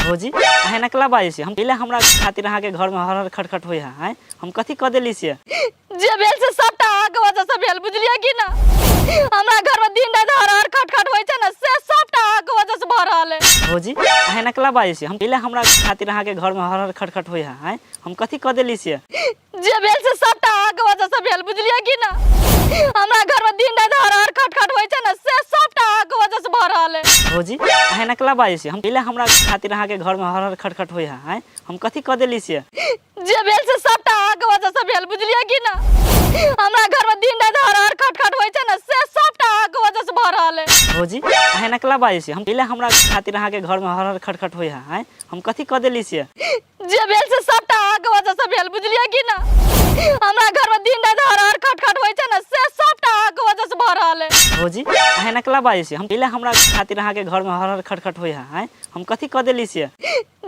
भौजी, अहाँ एना केला बाजै छी? हम पहिले हमरा खातिर अहाँके घरमे हर हर खटखट होइ है? आँय, हम कथी कऽ देली से? जे भेल से सबटा अहाँके वजह से भेल, बुझलियै कि ना? हमरा घर में दिन रात हर हर खटखट होइ छै ने, से सबटा अहाँके वजह से भऽ रहल है। भौजी, अहाँ एना केला बाजै छी? हम पहिले हमरा खातिर अहाँके घरमे हर हर खटखट होइ है? आँय, हम कथी कऽ देली से? जे भेल से सबटा अहाँके वजह से भेल, बुझलियै कि ना? हमरा घर में दिन रात हर हर खटखट होइ छै ने, से सबटा अहाँके वजह से भऽ रहल है। भौजी, अहाँ एना केला बाजै छी? हम पहिले हमरा खातिर अहाँके घरमे हर हर खटखट होइ है? आँय, हम कथी कऽ देली से? जे भेल से सबटा अहाँके वजह से भेल, बुझलियै कि ना? हमरा घर में दिन रात हर हर खटखट होइ छै ने, से सबटा अहाँके वजह से भऽ रहल है। भौजी, अहाँ एना केला बाजै छी? हम पहिले हमरा खातिर अहाँके घरमे हर हर खटखट होइ है? आँय, हम कथी कऽ देली से? जे भेल से सबटा अहाँके वजह से भेल, बुझलियै कि ना? हमरा घर में दिन रात हर हर खटखट होइ छै ने, से सबटा अहाँके वजह से भऽ रहल है। भौजी, अहाँ एना केला बाजै छी? हम पहिले हमरा खातिर अहाँके घरमे हर हर खटखट होइ है? आँय, हम कथी कऽ देली से?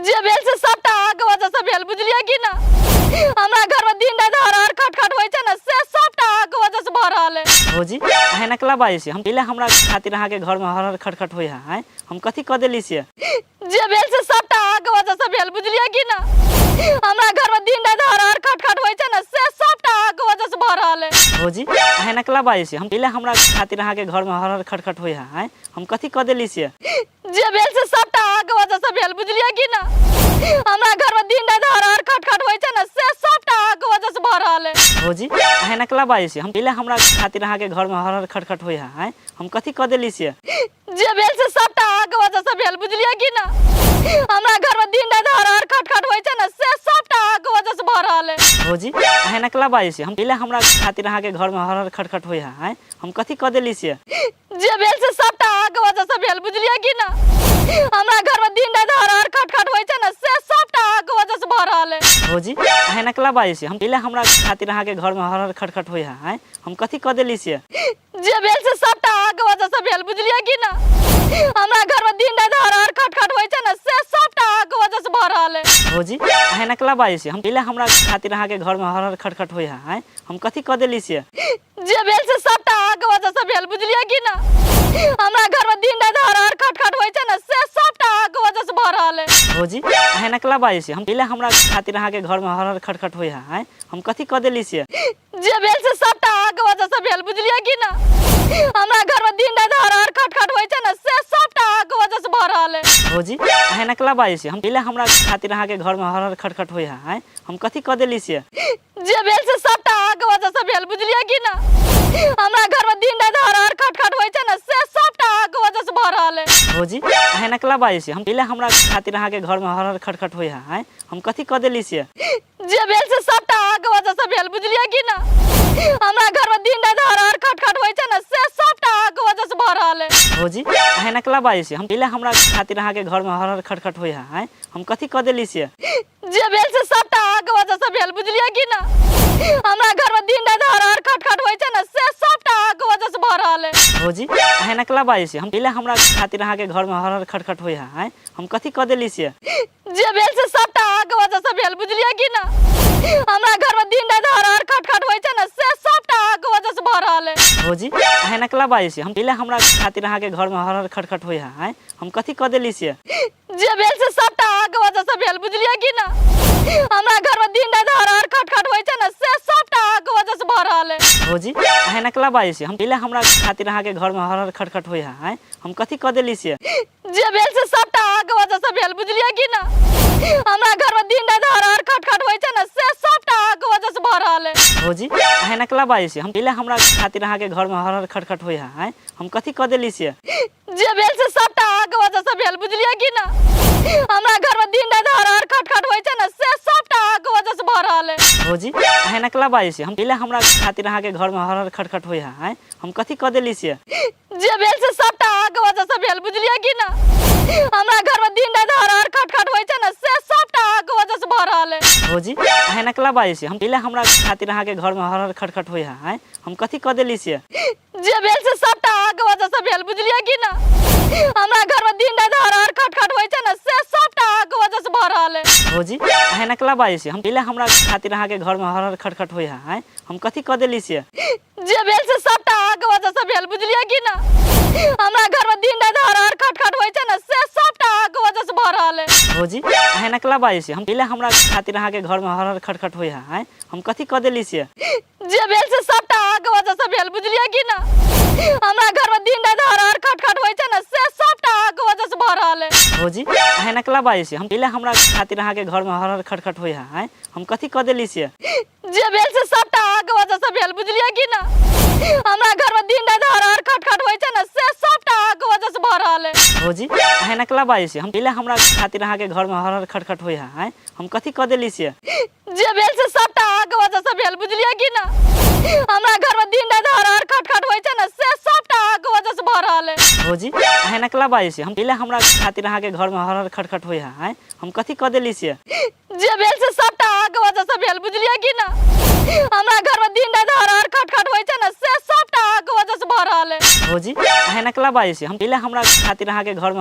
जे भेल से सबटा अहाँके वजह से भेल, बुझलियै कि ना? हमरा घर में दिन रात हर हर खटखट होइ छै ने, से सबटा अहाँके वजह से भऽ रहल है। भौजी, अहाँ एना केला बाजै छी? हम पहिले हमरा खातिर अहाँके घरमे हर हर खटखट होइ है? आँय, हम कथी कऽ देली से? जे भेल से सबटा अहाँके वजह से भेल, बुझलियै कि ना? हमरा घर में दिन रात हर हर खटखट होइ छै ने, से सबटा अहाँके वजह से भऽ रहल है। भौजी, अहाँ एना केला बाजै छी? हम पहिले हमरा खातिर अहाँके घरमे हर हर खटखट होइ है? आँय, हम कथी कऽ देली से? जे भेल से सबटा अहाँके वजह से भेल, बुझलियै कि ना? हमरा घर में दिन रात हर हर खटखट होइ छै ने, से सबटा अहाँके वजह से भऽ रहल है। भौजी, अहाँ एना केला बाजै छी? हम पहिले हमरा खातिर अहाँके घरमे हर हर खटखट होइ है? आँय, हम कथी कऽ देली से? जे भेल से सबटा अहाँके वजह से भेल, बुझलियै कि ना? हमरा घर में दिन रात हर हर खटखट होइ छै ने, से सबटा अहाँके वजह से भऽ रहल है। भौजी, अहाँ एना केला बाजै छी? हम पहिले हमरा खातिर अहाँके घरमे हर हर खटखट होइ है? आँय, हम कथी कऽ देली से? जे भेल से सबटा अहाँके वजह से भेल, बुझलियै कि ना? हमरा घर में दिन रात हर हर खटखट होइ छै ने, से सबटा अहाँके वजह से भऽ रहल है। भौजी, अहाँ एना केला बाजै छी? हम पहिले हमरा खातिर अहाँके घरमे हर हर खटखट होइ है? आँय, हम कथी कऽ देली से? जे भेल से सबटा अहाँके वजह से भेल, बुझलियै कि ना? हमरा घर में दिन रात हर हर खटखट होइ छै ने, से सबटा अहाँके वजह से भऽ रहल है। भौजी, अहाँ एना केला बाजै छी? हम पहिले हमरा खातिर अहाँके घरमे हर हर खटखट होइ है? आँय, हम कथी कऽ देली से? जे भेल से सबटा अहाँके वजह से भेल, बुझलियै कि ना? हमरा घर में दिन रात हर हर खटखट होइ छै ने, से सबटा अहाँके वजह से भऽ रहल है। भौजी, अहाँ एना केला बाजै छी? हम पहिले हमरा खातिर अहाँके घरमे हर हर खटखट होइ है? आँय, हम कथी कऽ देली से? जे भेल से सबटा अहाँके वजह से भेल, बुझलियै कि ना? हमरा घर में दिन रात हर हर खटखट होइ छै ने, से सबटा अहाँके वजह से भऽ रहल है। भौजी, अहाँ एना केला बाजै छी? हम पहिले हमरा खातिर अहाँके घरमे हर हर खटखट होइ है? आँय, हम कथी कऽ देली से? जे भेल से सबटा अहाँके वजह से भेल, बुझलियै कि ना? हमरा घर में दिन रात हर हर खटखट होइ छै ने, से सबटा अहाँके वजह से भऽ रहल है। भौजी, अहाँ एना केला बाजै छी? हम पहिले हमरा खातिर अहाँके घरमे हर हर खटखट होइ है? आँय, हम कथी कऽ देली से? जे भेल से सबटा अहाँके वजह से भेल, बुझलियै कि ना? हमरा घर में दिन रात हर हर खटखट होइ छै ने, से सबटा अहाँके वजह से भऽ रहल है। भौजी, अहाँ एना केला बाजै छी? हम पहिले हमरा खातिर अहाँके घरमे हर हर खटखट होइ है? आँय, हम कथी कऽ देली से? जे भेल से सबटा अहाँके वजह से भेल, बुझलियै कि ना? हमरा घर में दिन रात हर हर खटखट होइ छै ने, से सबटा अहाँके वजह से भऽ रहल है। भौजी, अहाँ एना केला बाजै छी? हम पहिले हमरा खातिर अहाँके घरमे हर हर खटखट होइ है? आँय, हम कथी कऽ देली से? जे भेल से सबटा अहाँके वजह से भेल, बुझलियै कि ना? हमरा घर में दिन रात हर हर खटखट होइ छै ने, से सबटा अहाँके वजह से भऽ रहल है। भौजी, अहाँ एना केला बाजै छी? हम पहिले हमरा खातिर अहाँके घरमे हर हर खटखट होइ है? आँय, हम कथी कऽ देली से? जे भेल से सबटा अहाँके वजह से भेल, बुझलियै कि ना? हमरा घर में दिन रात हर हर खटखट होइ छै ने, से सबटा अहाँके वजह से भऽ रहल है। भौजी, अहाँ एना केला बाजै छी? हम पहिले हमरा खातिर अहाँके घरमे हर हर खटखट होइ है? आँय, हम कथी कऽ देली से? जे भेल से सबटा अहाँके वजह से भेल, बुझलियै कि ना? हमरा घर में दिन रात हर हर खटखट होइ छै ने, से सबटा अहाँके वजह से भऽ रहल है। भौजी, अहाँ एना केला बाजै छी? हम पहिले हमरा खातिर अहाँके घरमे हर हर खटखट होइ है? आँय, हम कथी कऽ देली से? जे भेल से सबटा अहाँके वजह से भेल, बुझलियै कि ना? हमरा घर में दिन रात हर हर खटखट होइ छै ने, से सबटा अहाँके वजह से भऽ रहल है। भौजी, अहाँ एना केला बाजै छी? हम पहिले हमरा खातिर अहाँके घरमे हर हर खटखट होइ है? आँय, हम कथी कऽ देली से? जे भेल से सबटा अहाँके वजह से भेल, बुझलियै कि ना? हमरा घर में दिन रात हर हर खटखट होइ छै ने, से सबटा अहाँके वजह से भऽ रहल है। भौजी, अहाँ एना केला बाजै छी? हम पहिले हमरा खातिर अहाँके घरमे हर हर खटखट होइ है? आँय, हम कथी कऽ देली से? जे भेल से सबटा अहाँके वजह से भेल, बुझलियै कि ना? हमरा घर में दिन रात हर हर खटखट होइ छै ने, से सबटा अहाँके वजह से भऽ रहल है। भौजी, अहाँ एना केला बाजै छी? हम पहिले हमरा खातिर अहाँके घरमे हर हर खटखट होइ है? आँय, हम कथी कऽ देली से? जे भेल से सबटा अहाँके वजह से भेल, बुझलियै कि ना? हमरा घर में दिन रात हर हर खटखट होइ छै ने, से सबटा अहाँके वजह से भऽ रहल है। भौजी, अहाँ एना केला बाजै छी? हम पहिले हमरा खातिर अहाँके घरमे हर हर खटखट होइ है, आँय? हम कथी कऽ देली से? जे भेल से सबटा अहाँके वजह से भेल, बुझलियै कि ना? हमरा घर में दिन रात हर हर खटखट होइ छै ने, से सबटा अहाँके वजह से भऽ रहल है। भौजी, अहाँ एना केला बाजै छी? हम पहिले हमरा खातिर अहाँके घरमे हर हर खटखट होइ है, आँय? हम कथी कऽ देली से? जे भेल से सबटा अहाँके वजह से भेल, बुझलियै कि ना? हमरा घर में दिन रात हर हर खटखट होइ छै ने, से सबटा अहाँके वजह से भऽ रहल है। भौजी, अहाँ एना केला बाजै छी? हम पहिले हमरा खातिर अहाँके घरमे हर हर खटखट होइ है, आँय? हम कथी कऽ देली से? जे भेल से सबटा अहाँके वजह से भेल, बुझलियै कि ना? हमरा घर में दिन रात हर हर खटखट होइ छै ने, से सबटा अहाँके वजह से भऽ रहल है। भौजी, अहाँ एना केला बाजै छी? हम पहिले हमरा खातिर अहाँके घरमे हर हर खटखट होइ है, आँय? हम कथी कऽ देली से? जे भेल से सबटा अहाँके वजह से भेल, बुझलियै कि ना? हमरा घर में दिन रात हर हर खटखट होइ छै ने, से सबटा अहाँके वजह से भऽ रहल है। भौजी, अहाँ एना केला बाजै छी? हम पहिले हमरा खातिर अहाँके घरमे